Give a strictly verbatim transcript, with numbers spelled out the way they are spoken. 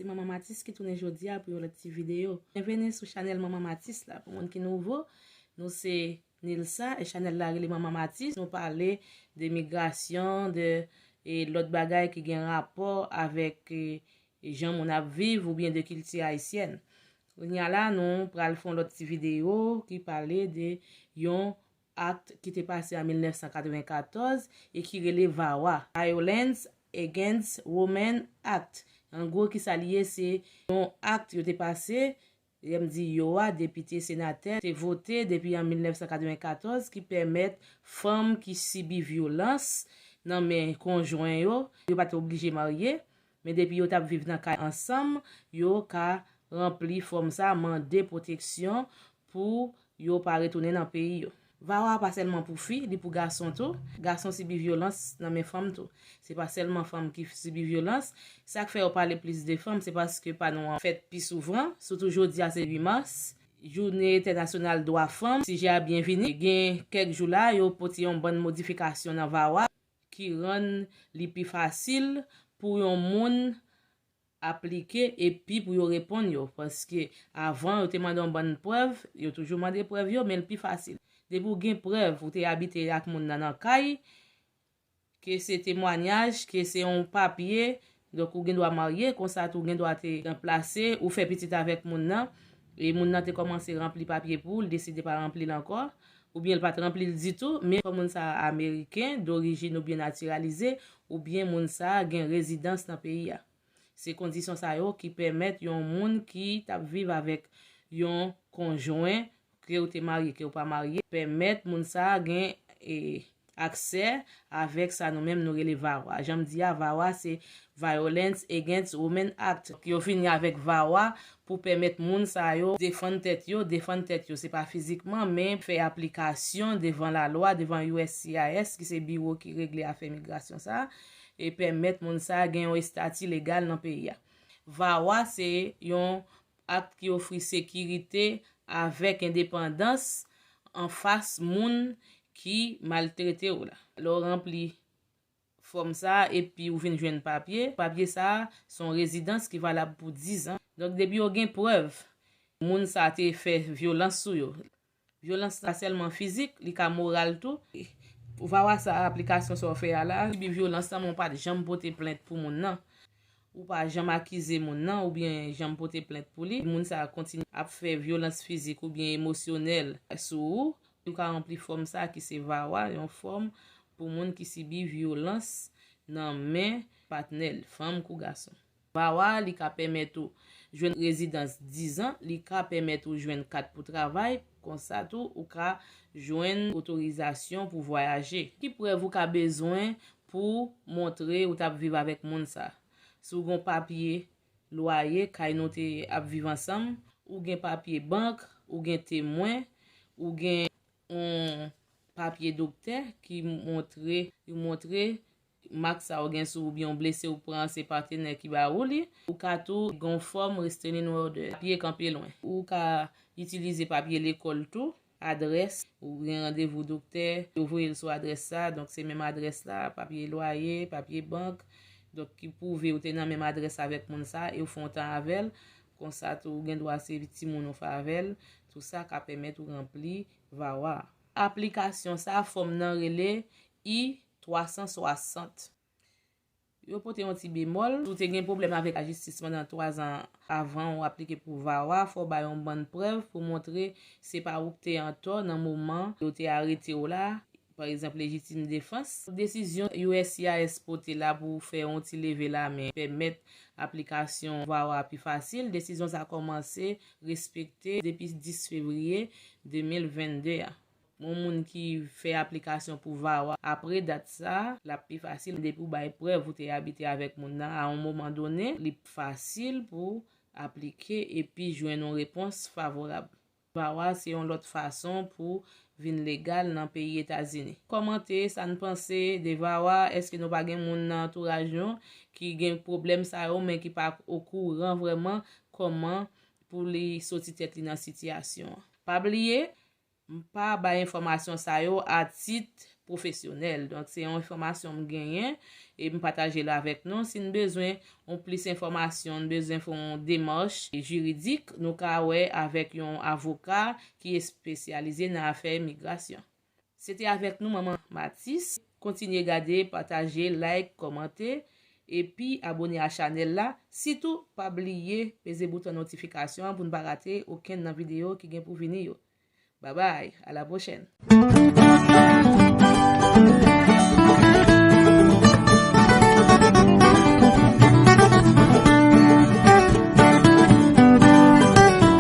Manman Matis ki tounen jodi a pou yon lòt ti videyo. Byenveni sou chanèl Manman Matis la. Pou moun ki nouvo, nou se Nilsa e chanèl la rele Manman Matis. Nou pale de migrasyon, de e lòt bagay ki gen rapò avèk e, jan moun ap viv oubyen de kilti ayisyèn. Kounye a la, nou pral fè yon lòt ti videyo ki pale de yon akt ki te pase an mil nèf san katrevenkatòz e ki rele VAWA, Violence Against Women Act. An gwo, ki sa li ye? Se yon akt yo te pase, lè m di yo a, depite, senatè, te vote depi an mil nèf san katrevenkatòz ki pèmèt fanm ki sibi vyolans nan men konjwen yo, yo pa t oblije marye, men depi yo t ap viv nan kay ansanm, yo ka ranpli fòm sa, mande pwoteksyon pou yo pa retounen nan peyi yo. VAWA pa sèlman pou fi, li pou gason tou. Gason sibi vyolans nan men fanm tou. Se pa sèlman fanm ki sibi vyolans. Sa k fè yo pale plis de fanm, se paske pa nou an fèt pi souvan, sitou jodi a se uit mas, Jounen Entènasyonal Dwa Fanm. Sijè a byen vini. Gen kèk jou la, yo pote yon bann modifikasyon nan VAWA ki rann li pi fasil pou yon moun aplike epi pou yo reponn yo. Paske avan, yo te mande yon bann prèv, yo toujou mande prèv yo, men l pi fasil. Depi w gen prèv, ou te abite ak moun nan nan kay, ke se temwanyaj, ke se yon papye, donk ou gen dwa marye, konsa tou ou gen dwa te ranplase, ou fè pitit avèk moun nan, e moun nan te kòmanse ranpli papye pou ou, li deside pa ranpli l ankò, oubyen l pa t ranpli l ditou, men fò moun sa a ameriken, dorijin oubyen natiralize, oubyen moun sa a gen rezidans nan peyi a. Se kondisyon sa yo ki pèmèt yon moun ki t ap viv avèk yon konjwen, ke w te marye, ke w pa marye, pèmèt moun sa a gen e, aksè avèk sa nou menm nou rele VAWA. Jan m di a, VAWA se Violence Against Women Act. Yo vini avèk VAWA pou pèmèt moun sa yo defann tèt yo, defann tèt yo, se pa fizikman, men fè aplikasyon devan lalwa, devan U S C I S, ki se biwo ki regle afè migrasyon sa a, e pèmèt moun sa a gen yon estati legal nan peyi a. VAWA se yon akt ki ofri sekirite avèk endepandans anfas moun ki maltrete w la. Lè w ranpli fòm sa a epi ou vin jwenn papye, papye sa a se yon rezidans ki valab pou diz an. Donk, depi yo gen prèv moun sa a te fè vyolans sou yo, vyolans la sèlman fizik, li ka moral tou. VAWA sa a, aplikasyon sa w fè a la, sibi vyolans lan, men w pa t janm pote plent pou moun nan. Ou pa janm akize moun nan oubyen janm pote plent pou li. Moun sa a kontinye ap fè vyolans fizik oubyen emosyonèl sou ou. Ou ka ranpli fòm sa a ki se VAWA, yon fòm pou moun ki sibi vyolans nan men patnè l, fanm kou gason. VAWA, li ka pèmèt ou jwenn rezidans diz an, li ka pèmèt ou jwenn kat pou travay, konsa tou ou ka jwenn otorizasyon pou vwayaje. Ki prèv ou ka bezwen pou montre ou t ap viv avèk moun sa? Si w gen papye lwaye kay nou te ap viv ansanm, ou gen papye bank, ou gen temwen, ou gen yon papye doktè ki montre, ki montre mak sa ou gen sou ou oubyen yon blese ou pran, se patenè ki ba ou li. Ou ka tou gen yon fòm restraining order, papye kanpe lwen. Ou ka itilize papye lekòl tou, adrès, ou gen randevou doktè, yo voye l sou adrès sa, donk se menm adrès la, papye lwaye, papye bank, donk ki pwouve ou te nan menm adrès avèk moun sa e ou fè yon tan avè l, konsa tou ou gen dwa sèvi timoun ou fè avè l, tou sa ka pèmèt ou ranpli VAWA. Aplikasyon sa, fòm nan rele I twa san swasant. Yo pote yon ti bemòl. Si w te gen pwoblèm avèk lajistis pandan twa zan avan w aplike pou VAWA, fò w bay yon bann prèv pou montre se pa ou k te antò nan moman yo te arete w la, pa egzanp, lejitim defans. Desizyon U S C I S pote la pou fè yon ti leve lamen pèmèt aplikasyon VAWA pi fasil. Desizyon sa kòmanse respekte depi dis fevriye de mil vennde a. Yon moun ki fè aplikasyon pou VAWA apre dat sa, l ap pi fasil depi w bay prèv ou te abite avèk moun nan a yon moman done, li fasil pou aplike epi jwenn yon repons favorab. VAWA se yon lòt fason pou vin legal nan peyi Etazini. Kòmante sa n panse de VAWA, èske nou pa gen moun nan antouraj nou ki gen pwoblèm sa yo, men ki pa okouran vrèman kòman pou li soti tèt li nan sitiyasyon an? Pa bliye, m pa bay enfòmasyon sa yo a tit pwofesyonèl. Donk, se yon enfòmasyon m genyen e m pataje l avèk nou. Si n bezwen yon plis enfòmasyon, n bezwen fè yon demach jiridik, nou ka wè avèk yon avoka ki espesyalize nan afè migrasyon. Se te avèk nou, Manman Matis. Kontinye gade, pataje, like, kòmante, epi abone a chanèl la. Sitou, pa bliye peze bouton notifikasyon an pou n pa rate okenn nan videyo ki gen pou vini yo. Babay, a la pwochèn!